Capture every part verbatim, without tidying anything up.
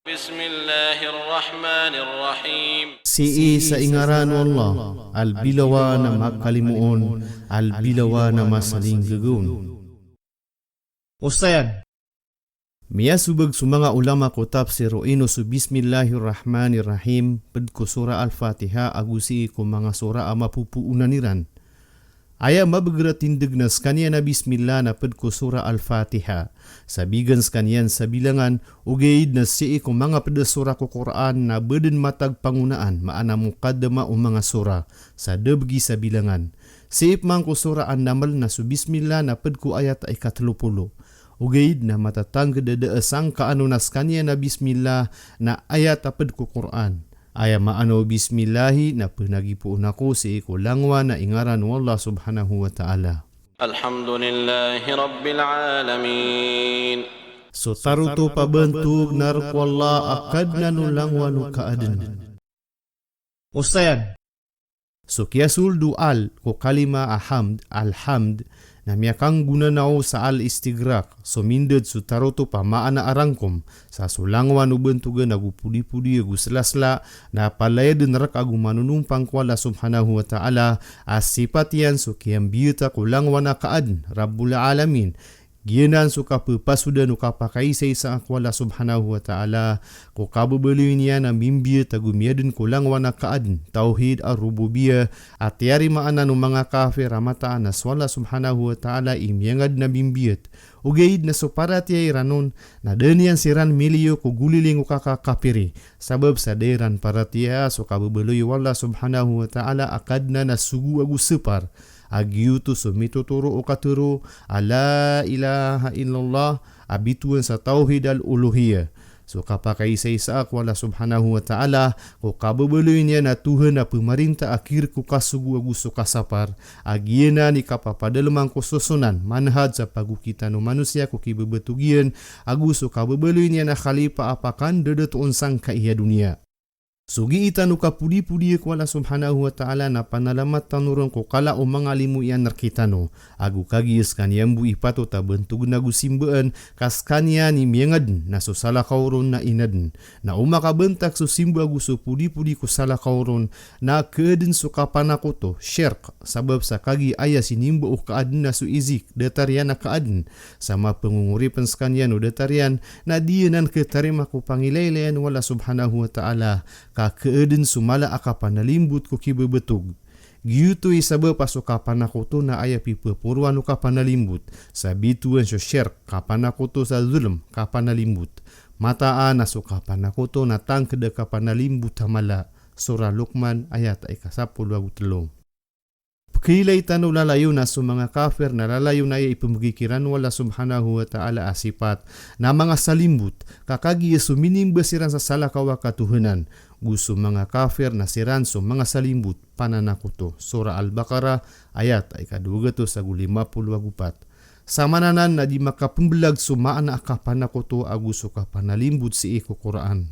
Bismillahir Rahmanir Rahim. Sii sa ingaran o Allah, a lbilawan a makalimoon, a lbilawan a masalinggagaon. Osayan. Miyasobag so manga ulama ko tafsir o ino so Bismillahir Rahmanir Rahim pd ko Surah Al-Fatiha ago sii ko manga surah a mapopoonan iran. Aya mabagr a tindg na skaniyan a Bismillah na pd ko Surah Al-Fatiha. Sabigan skaniyan sa bilangan, ogaid na sii ko manga pd a surah ko Qur'an na ba dn matag pangonaan, maana muqaddamah o manga surah, sa da bgi sa bilangan. Sii pman ko Surah An-Naml na so Bismillah na pd ko ayat a ika tlo polo. Ogaid na matatangkd a da a sangkaan on a skaniyan a Bismillah na ayat a pd ko Qur'an. Aya maana o Bismillahi na pnagipoon ako sii ko langowan a ingaran o Allah Subhanahu wa Ta'ala. Alhamdulillahi Rabbil Alamin. So tarotop a bantog na rk o Allah a Kadnan o langowan o kaadn. Osayan. So kiyasold o al ko kalima a hamd, alhamd, na miyakanggona o sa al-istighraq, so mindad so tarotop a maana a rangkom, sa so langowan o bantogan ago podipodi ago slasla, na palaya dn rk ago manonompang ko Allah Subhanahu wa Ta'ala, a sipat iyan so kiyambiyata ko langowan a kaadn, Rabbul Alamin, Giyanan so kapepasodan o kapakaisaisa ko Allah Subhanahu wa Ta'ala, ko kababaloy niyan a mimbiyat ago miyadn ko langowan a kaadn, tawhid ar-rububiyyah, a tiyarimaan o manga kafir a mataan a so Allah Subhanahu wa Ta'ala i miyangadn a mimbiyat. Ogaid na so paratiyaya iran on, na da niyan siran miliyo ko goliling o kakakapiri, sabap sa da iran paratiyaya so kababaloy o Allah Subhanahu wa Ta'ala a Kadnan a sogo ago sapar. A giyoto so mitotoro o katharo a la ilaha illallah, a bitowan sa tawhid al-uluhiyyah. So kapakaisaisa ko Allah Subhanahu wa Ta'ala, ko kababaloy niyan a Tohan a pmarinta a kirk o kasogo ago so kasapar, a giyanan i kapapadalman ko sosonan, manhaj sa pagokit o manosiya ko kibabatog iyan, ago so kababaloy niyan a khalifa a pakandadatoon sangkai a doniya. So gii tano kapodipodiya ko Allah Subhanahu wa Ta'ala na panalamat tano ron ko kala o manga limo iyan rkitano. Ago kagiya skaniyan bo i patot a bantogn ago simbaan, ka skaniyan i miyangadn na so salakaw ron na inadn. Na o makabantak so simba ago so podipodi ko salakaw ron, na kaadn so kapanakoto, shirk, sabap sa kagiya aya sinimba o kaadn na so izik, datar iyan a kaadn, sa mapangongoripn skaniyan o datar iyan, na di anan katarima ko pangilaylayan o Allah Subhanahu wa Ta'ala, ka kaadn so mala a kapanalimbot ko kibabatog. Giyoto i sabap a so kapanakoto na aya pipaporoan o kapanalimbot, sa bitowan so shirk, kapanakoto sa zulm, kapanalimbot. Mataan a so kapanakoto na tangkd a kapanalimbot a mala. Surah Luqman, ayat a ika sapolo ago tlo. Pkhailay tano lalayon a so manga kafir na lalayon a aya ipmbgi kiran o Allah Subhanahu wa Ta'ala a sipat na manga salimbot, ka kagiya so minimba siran sa salakaw a katohanan, go so manga kafir na siran so manga salimbot, pananakoto. Surah Al-Baqarah, ayat a ika dowa gatos ago lima polo ago pat. Samananan na di makapmbalag so maana a kapanakoto ago so kapanalimbot sii ko Qur'an.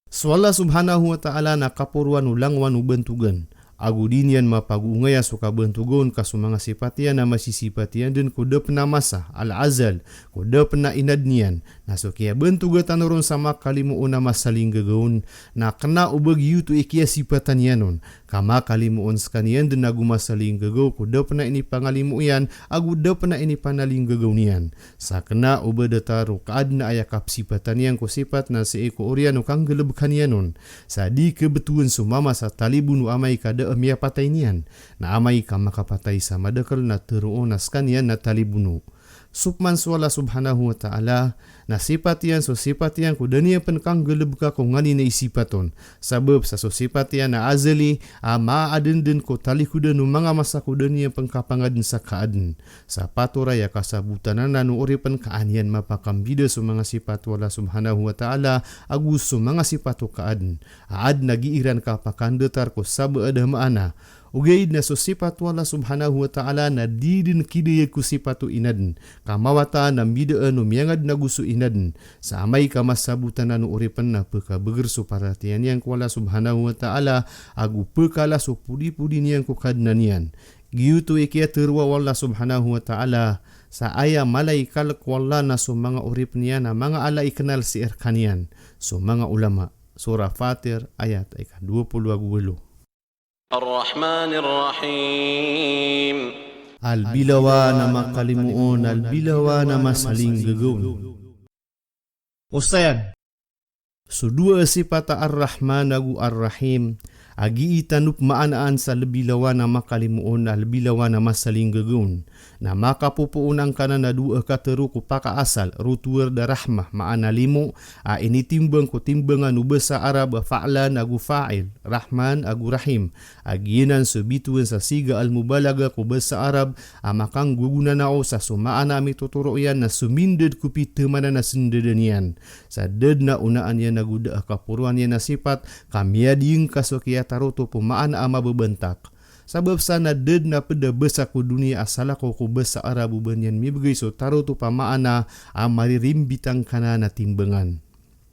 So Allah Subhanahu wa Ta'ala na kaporoan o langowan o bantogan, ago di niyan mapagoongaya so kabantoga on ka so manga sipat iyan na masisipat iyan dn ko da pn a masa, al-azal, ko da pn a inadn iyan, na so kiyabantoga tano ron sa makalimoon a masalinggagaon, na kna o ba giyoto i kiyasipatan iyan on, ka makalimoon skaniyan dn ago masalinggagaw ko da pn a inipangalimo iyan, ago da pn a inipanalinggagaw niyan. Sa kna o ba datar o kaadn a aya kapsipatan iyan ko sipat na sii ko oriyan o kanggalbka niyan on. Sa di kabtowan so mama sa talibono amay ka da a miyapatay niyan. Na amay ka makapatay sa madakl na tharoon a skaniyan na talibono. So pman so Allah Subhanahu wa Ta'ala, na sipat iyan so sipat iyan ko da niyan pn kanggalbka ko nganin a isipat on. Sabap sa so sipat iyan a azali, a maadn dn ko talikodan o manga masa ko da niyan pn kapangadn sa kaadn. Sa patoray a kasabotan anan o oripn ka an iyan mapakambida so manga sipat o Allah Subhanahu wa Ta'ala, ago so manga sipat o kaadn. A adn a gii ran kapakandatar ko sabaad a maana. Ogaid na so sipat o Allah Subhanahu wa Ta'ala na di dn kidayag ko sipat o inadn. Ka mawatan a mbidaan o miyangadn ago so inadn. Sa amay ka masabotan anan o oripn na pkabagr so paratiyaya niyan ko Allah Subhanahu wa Ta'ala, ago pkala so podipodi niyan ko Kadnan iyan. Giyoto i kiyatharo o Allah Subhanahu wa Ta'ala, Sa aya mala i kalk o Allah na so manga oripn iyan a manga ala i knal sii rkaniyan so manga ulama. Surah Fatir, ayat a ika dowa polo ago walo. Ar-Rahmanir Rahim. Albilawan a makalimoon, albilawan a masalinggagawn. Osayan. So dowa a sipat a Ar-Rahman ago Ar-Rahim a gii tano pmaanaan sa lbilawan a makalimoon, albilawan a masalinggagawn, na makapopoon angkanan a dowa a katharo ko pakaasal, root word a rahmah, maana limo, a initimbang ko timbangan o basa Arab a fa'lan ago fa'il, Rahman ago Rahim, a giyanan so bitowan sa siga al-mubalagha ko basa Arab a makanggogonanao sa so maana a mitotoro iyan na somindad ko pithamanan a sndadan iyan. Sa da dn a onaan iyan ago da a kaporoan iyan a sipat ka miyadiyngka so kiyatarotop o maana a mababantak. Sabap sa na da dn a pd a basa ko doniya a salakaw ko basa Arab o ba niyan mibgay so tarotop a maana a maririmbit angkanan a timbangan.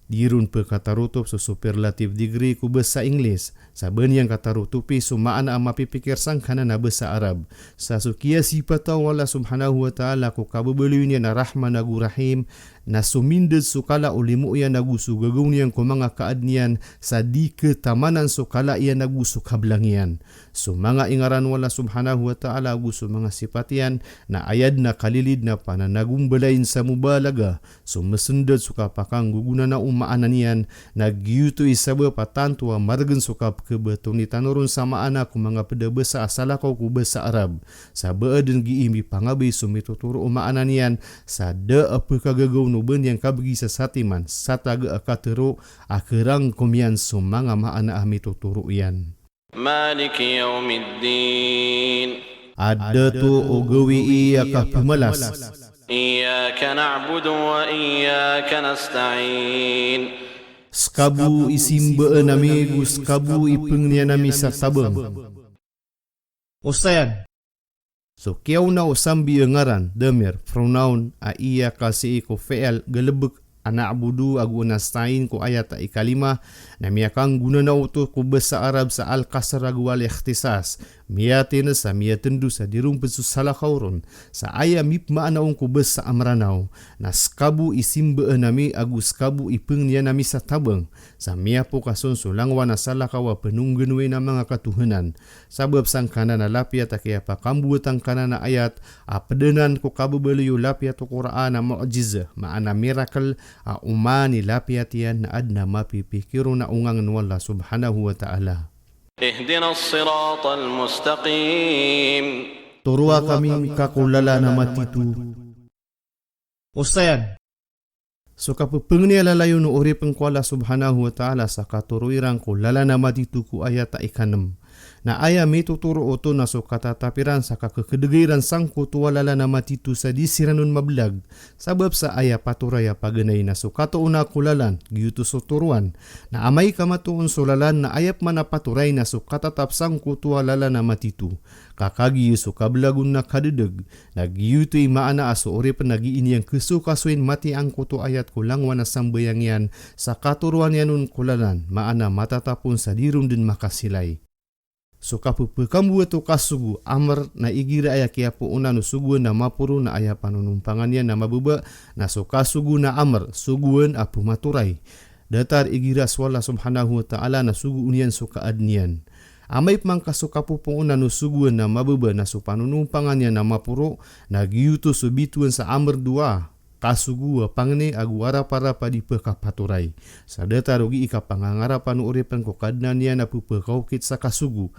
Di ron pkatarotop so superlative degree ko basa Inglis, sa ba niyan katarotopi so maana a mapipikir sangkanan a basa Arab. Sa so kiyasipata o Allah subhanahu wa ta'ala ko kababaloy niyan a Rahman ago Rahim, na somindad so kala o limo iyan ago so gagaw niyan ko manga kaadn iyan, sa di khatamanan so kala iyan ago so kablang iyan. So manga ingaran o Allah subhanahu wa ta'ala ago so manga sipat iyan, na aya dn a kalilid na pananagombalain sa mubalagha, so msndad so kapakanggogonanao o maana niyan, na giyoto i sabap a tanto a margn so kapkhabatoon tano ron sa maana ko manga pd a basa a salakaw ko basa Arab. Sa ba adn gii mipangabay so mitotoro o maana niyan, sa da a pkhagagawn o ba niyan kabgi sa satiman, sa taga a katharo a kharangkom iyan so manga maana a mitotoro iyan. Maliki yawmiddin. A dato o gawii a kapmalas. Iyyaka na'budu wa iyyaka nasta'in. Ska bo i simbaan ami, go ska bo i pangnian ami sa tabang. Osayan. So kiyaona o sambi a ngaran, damir, pronoun, a iyyaka sii ko fi'il, galbk, a na'budu ago nasta'in ko ayat a ikalima, na miyakanggonanao oto ko basa Arab sa al-qasr ago al-ikhtisas. Miyatins a miyatndo sa di ron pd so salakaw ron. Sa aya mipmaana on ko basa a Mranaw, na ska bo i simbaan ami ago ska bo i pangnian ami sa tabang. Sa miyapokas on so langowan a salakaw a pnongganowain a manga katohanan. Sabap sangkanan a lapiyat a kiyapakambowatan kanan a ayat a pd anan ko kababaloy o lapiyat o Qur'an a mu'jizah, maana miracle, a oman i lapiyat iyan na adn a mapipikir on a ongangn o Allah subhanahu wa ta'ala. Ihdinas siratal mustaqim. Toroa kami ngka ko lalan a matito. Osayan. So kapphangni a lalayon o oripn ko Allah subhanahu wa ta'ala sa katoro iran ko lalan a matito ko ayat a ikanm. Na aya mitotoro oto na so katatap iran sa kakakdga iran sangkoto a lalan a matito sa di siran on mablag. Sabap sa aya patoray a paganay na so katoona ko lalan, giyoto so toroan. Na amay ka matoon so lalan na aya pman a patoray na so katatap sangkoto a lalan a matito. Ka kagiya so kablag on na kadadg. Na giyoto i maana a so oripn a gii niyan khasokasoin mati angkoto ayat ko langowan a sambayang iyan sa katoroan iyan on ko lalan, maana matatap on sa di ron dn makasilay. So kapphakambowat o kasogo, amr, na igira aya kiyapoonan o sogoan na maporo na aya panonompangan iyan na mababa, na so kasogo na amr, sogoan a pmatoray. Datar igira so Allah subhanahu wa ta'ala na sogoon iyan so kaadn iyan. Amay pman ka so kapopoonan o sogoan na mababa na so panonompangan iyan na maporo, na giyoto so bitowan sa amr doa, kasogo a pangni ago araparap a di pkhapatoray. Sa datar o gii kapangangarapan o oripn ko Kadnan iyan a pphakaokit sa kasogo.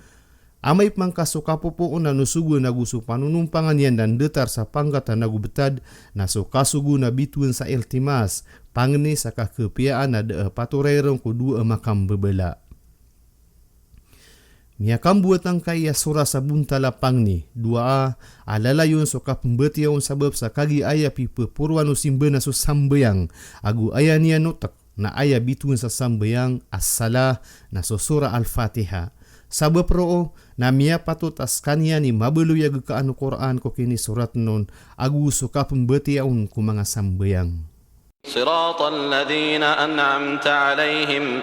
Amay pman ka so kapopoonan o sogoan ago so panonompangan iyan na ndatar sa panggatan ago btad, na so kasogo na bitowan sa iltimas, pangni sa kakapiyaan a da a patoray ron ko dowa a makambabala. Miyakambowat angkaya sora sa bontal a pangni, doa, a lalayon so kapmbatiya on sabap sa kagiya aya pipaporoan o simba na so sambayang, ago aya niyan otak, na aya bitowan sa sambayang, as-salah, na so Surah Al-Fatiha. Sabap roo, na miyapatot a skaniyan i mabaloy a gkaan o Qur'an ko kinisorat on, ago so kapmbatiya on ko manga sambayang. Siratal ladhina an'amta alayhim,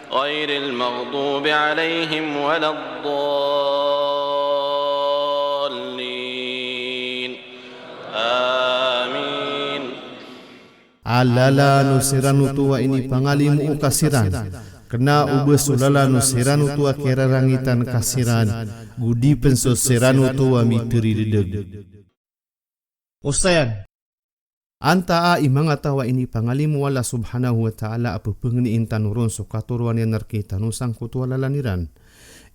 ghayril maghdubi alayhim walad dallin. a lalan o siran oto a inipangalimo ka siran, kena o ba so lalan o siran oto a kiyararangitan ka siran, go di pen so siran oto a miteridedeg. Osayan. Antaa i manga taw a inipangalimo o Allah Subhanahu wa Ta'ala a pepengeniin tano ron so katoroan iyan rekitano sangkoto a lalan iran.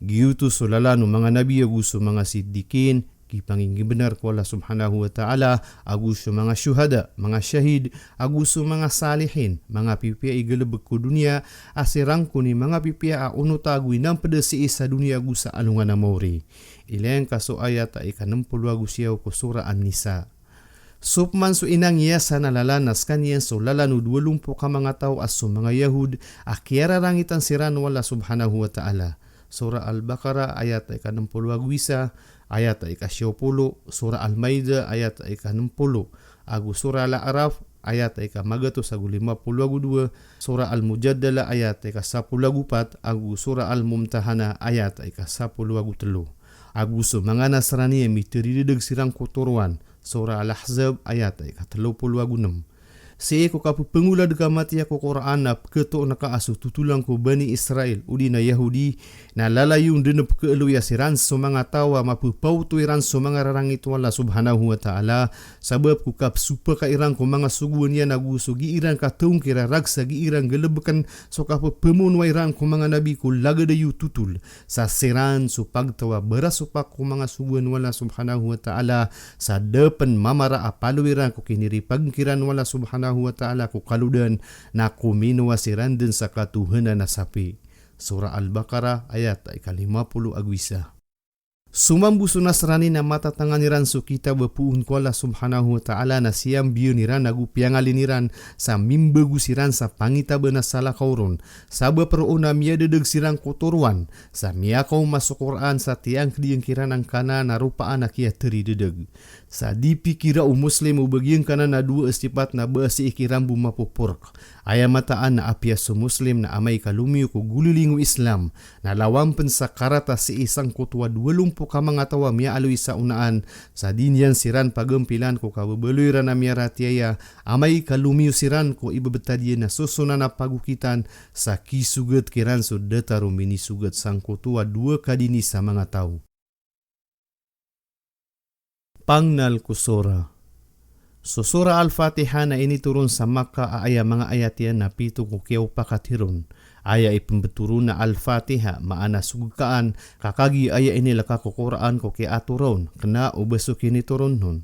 Giyoto so lalan o manga nabi ago so manga siddiqin, kipanginggibenar ko Allah Subhanahu wa Ta'ala, ago so manga shuhada, manga shahid, ago so manga salihin, manga pipiya i galebek ko doniya, a siran kon i manga pipiya a onota ago inampeda sii sa doniya ago sa alongan a maori. Ilay ngka so ayat a ika nem polo ago siyaw ko Surah An-Nisa. So peman so inangiyasa na lalan na sekaniyan so lalan o dowa lompo ka manga taw a so manga Yahud a kiyararangitan siran o Allah Subhanahu wa Ta'ala. Surah Al-Baqarah, ayat a ika nem polo ago isa, ayat a ika siyaw polo, Surah Al-Maidah, ayat a ika nem polo, ago Surah Al-A'raf, ayat a ika magatos ago lima polo ago dowa, Surah Al-Mujadalah, ayat a ika sapolo ago pat, ago Surah Al-Mumtahanah, ayat a ika sapolo ago telo. Ago so manga Nasrani a miteridedeg siran ko toroan, Surah Al-Ahzab, ayat a ika telo polo ago nem. Sii ko kapepengolad ka matiya ko Qur'an na peketoon ka a so totolan ko Bani Israel, odi na Yahudi, na lalayon den a pekeeloya siran so manga taw a mapepaoto iran so manga rarangit o Allah Subhanahu wa Ta'ala, sabap ko kapesopaka iran ko manga sogoan iyan ago so gii ran kataw ngkirarag sa gii ran galebeken so kapepemonoa iran ko manga nabi ko lagad a iyo totol. Sa siran so pagtaw a barasopak ko manga sogoan o Allah Subhanahu wa Ta'ala, sa da pen mamara a palo iran ko kiniripag ngkiran o Allah Subhanahu wa Ta'ala ko kalodan, na kominowa siran den sa katohanan a sapi. Surah Al-Baqarah, ayat a ika lima polo ago isa. So mambo so Nasrani na matatangan iran so kitab a poon ko Allah Subhanahu wa Ta'ala na siyambiyen iran ago piyangalin iran sa mimbago siran sa pangitaban a salakaw ron. Sabap roo na miyadedeg siran ko toroan, sa miyakaoma so Qur'an sa tiyangkedi ngkiran angkanan a ropaan a kiyateridedeg. Sa di pikira o Muslim o ba giyangkanan a dowa a sipat na ba sii kiran bo mapopork. Aya mataan na apiya so Muslim na amay ka lomiyo ko goliling o Islam, na lawan pen sa karata sii sangkoto a dowa lompo ka manga taw a miyaaloy sa onaan, sa di niyan siran pagempilan ko kababaloy iran a miyaratiyaya, amay ka lomiyo siran ko ibebetad iyan a sosonan a pagokitan, sa kisogat kiran so datar o minisogat sangkoto a dowa ka dini sa manga taw. Pangnal ko surah. So Surah Al-Fatiha na initoron sa Makkah a aya manga ayat iyan na pito ko kiyaopakat iron. Aya ipembetoron na Al-Fatiha, maana so gekaan, ka kagiya aya inileka ko Qur'an ko kiyaatoron, kena o ba so kinitoron on.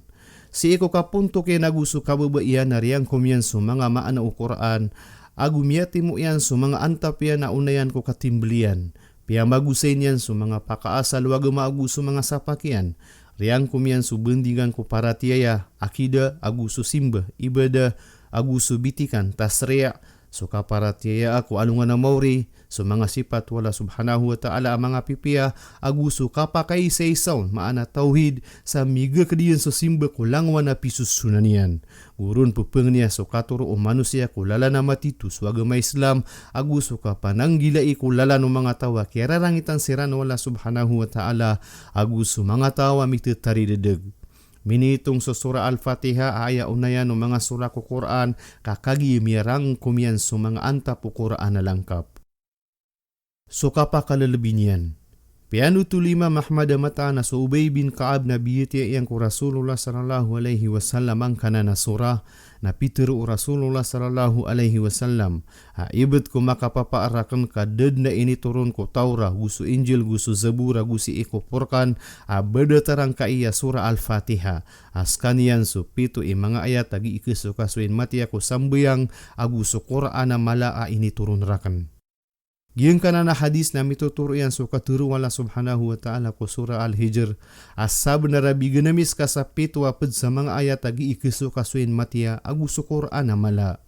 Sii ko kapontok iyan ago so kababa iyan na riyangkom iyan so manga maana o Qur'an, ago miyatimo iyan so manga antap iyan a onayan ko katimbel iyan. Piyamagosay niyan so manga pakaasal o agama ago so manga sapak iyan. Riyangkom iyan so bandingan ko paratiyaya, akida, ago so simba, ibadah, ago so bitikan, tasri', so kaparatiyaya ko alongan a maori, so manga sipat o Allah Subhanahu wa Ta'ala a manga pipiya, ago so kapakaisaisa on, maana tawhid, sa migaked iyan so simba ko langowan a pisosonan iyan. Goron pepengeniya so katoro o manosiya ko lalan a matito so agama Islam, ago so kapananggilai ko lalan o manga taw a kiyararangitan siran o Allah Subhanahu wa Ta'ala, ago so manga taw a mitetaridedeg. Minitong so Surah Al-Fatiha a aya onayan o manga surah ko Qur'an, ka kagiya miyarangkom iyan so manga antap o Qur'an a langkap. So kapakalelebi niyan. Piyanothol i Imam Ahmad a mataan a so Ubay bin Ka'ab na biyatiya iyan ko Rasulullah sallallahu alaihi wasallam angkanan a surah, na pitero o Rasulullah sallallahu alaihi wasallam a ibet ko makapapaar raken ka da den a initoron ko Tawrah, go so Injil, go so Zabur, ago sii ko Furqan, a ba datar angkai a Surah Al-Fatiha, a sekaniyan so pito i manga ayat a gii kesokasoyin matiya ko sambayang, ago so Qur'an a mala a initoron raken. Giyangkanan a hadis na mitotoro iyan so katero o Allah Subhanahu wa Ta'ala ko Surah Al-Hijr, a sabenar a bigan ami seka sa pito a ped sa manga ayat a gii kesokasoyin matiya ago so Qur'an a mala.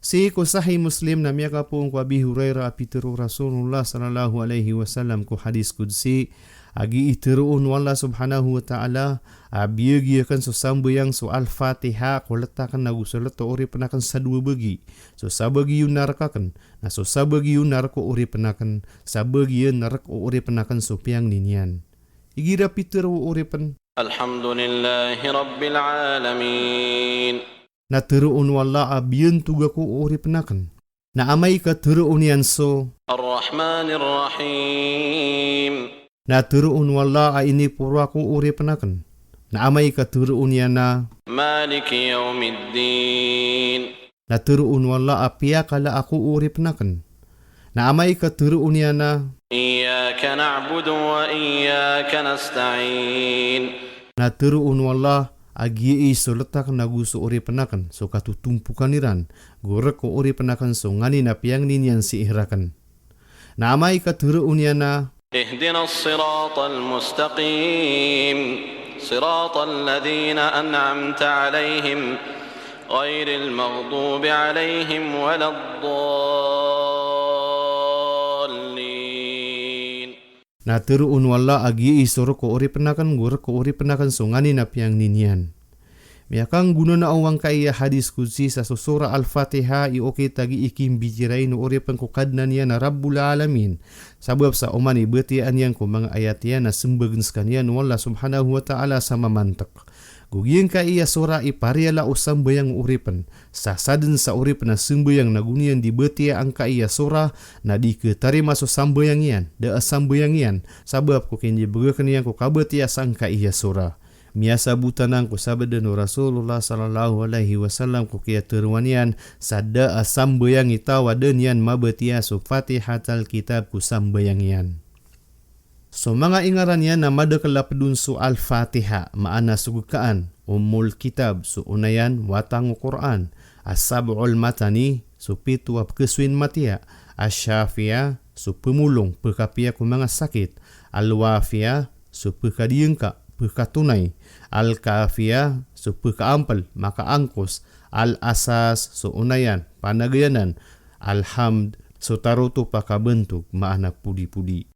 Sii ko Sahih Muslim na miyakapoon ko Abi Hurairah a pitero o Rasulullah sallallahu alaihi wasallam ko hadis qudsi, a gii teroon o Allah Subhanahu wa Ta'ala, a biyagi aken so sambayang so Al-Fatiha ko letaken ago so leta o oripen aken sa dowa bagi. So sabagi iyo na rek aken, na so sabagi iyo na rek o oripen aken, sabagi iyo na rek o oripen aken so piyangni niyan. Igira pitero o oripen. Alhamdulillahi Rabbil Alamin. Na tharoon o Allah a biyantog ako o oripn akn. Na amay ka tharoon iyan so الرحمن الرحيم. Na tharoon o Allah a iniporo ako o oripn akn. Na amay ka tharoon iyan a مالك يوم الدين. Na tharoon o Allah a piyakala ako o oripn akn. Na amay ka tharoon iyan a إياك نعبد وإياك نستعين. Na tharoon o Allah a giyai so ltak nago so oripn akn so katotompokan iran, go rk o oripn akn so nganin a piyangni niyan sii rakn. Na amay ka tharoon iyan a اهدنا الصراط المستقيم، صراط الذين أنعمت عليهم، غير المغضوب عليهم ولا الضالين. Na tharoon o Allah a giyai so rk o oripn akn, go rk o oripn akn so nganin a piyangni niyan. Miyakanggonanao angkai a hadis qudsi sa so Surah Al-Fatiha i okit a gii kimbitiyarai o oripn ko Kadnan iyan a Rabbul Alamin. Sabap sa oman i batiyaa niyan ko manga ayat iyan na smbagn skaniyan o Allah Subhanahu wa Ta'ala sa mamantk. Go giyangkai a surah i pariyala o sambayang o oripn. Sa sadn sa oripn a sambayang na go niyan di batiyaa angkai a surah, na di khatarima so sambayang iyan, da a sambayang iyan, sabap ko kinibgay akn iyan ko kabatiya sangkai a surah. Miyasabot anan ko sabda o Rasulullah sallallahu alaihi wasallam ko kiyatharoa niyan, sa da a sambayang i taw a da niyan mabatiya so Fatihatal Kitab ko sambayang iyan. So manga ingaran iyan na madakl a pd on so Al-Fatiha, maana so gkaan, Ummul Kitab, so onayan, watang o Qur'an, As-Sab'ul Mathani, so pito a pkhasoyin matiya, Ash-Shafiyah, so pmolong, pkhapiya ko manga sakit, Al-Wafiyah, so pkhadiyangka, pkhatonay, Al-Kafiyah, so pkhaampl, makaangkos, Al-Asas, so onayan, panagayanan, Al-Hamd, so tarotop a kabantog, maana podi-podi.